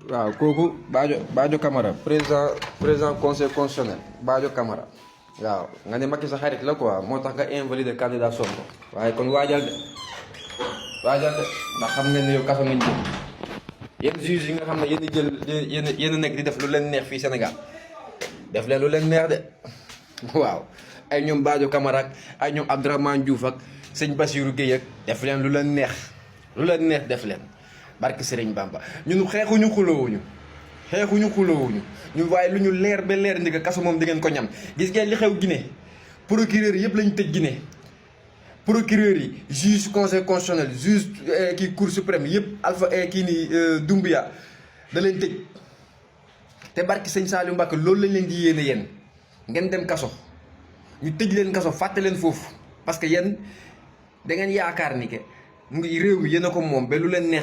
waaw kooku Badio Camara président conseil constitutionnel Badio Camara waaw nga ne Macky sa xarit la quoi moo tax nga invalidé candidat Sonko waaye kon waajal de ndax xam ngeen ne yow kaso nga jël yéen juge yi nga xam ne yéen nekk di def lu leen neex fii Sénégal def leen lu leen neex de waaw ay ñoom Badio Camara ak ay ñoom Abdourahmane Diouf ak sëñ Bassirou Guèye ak def leen lu leen neex def leen barke Serigne Bamba ñun xeexuñu xuloowuñu ñu waaye lu ñu leer ba leer ndi kaso moom di ngeen ko ñam gis ngeen li xew Guinée procureur yëpp lañ tëj Guinée procureur yi juge conseil constitutionnel juge kii cour suprême yëpp alpha kii nii Doumbouya da leen tëj te barke sëñ Saliou Mbacke loolu lañ leen di yéene yéen ngeen dem kaso ñu tëj leen kaso fàtte leen foofu parce que yéen da ngeen yaakaar ni que mu ngi réew mi yéen a ko moom ba lu leen neex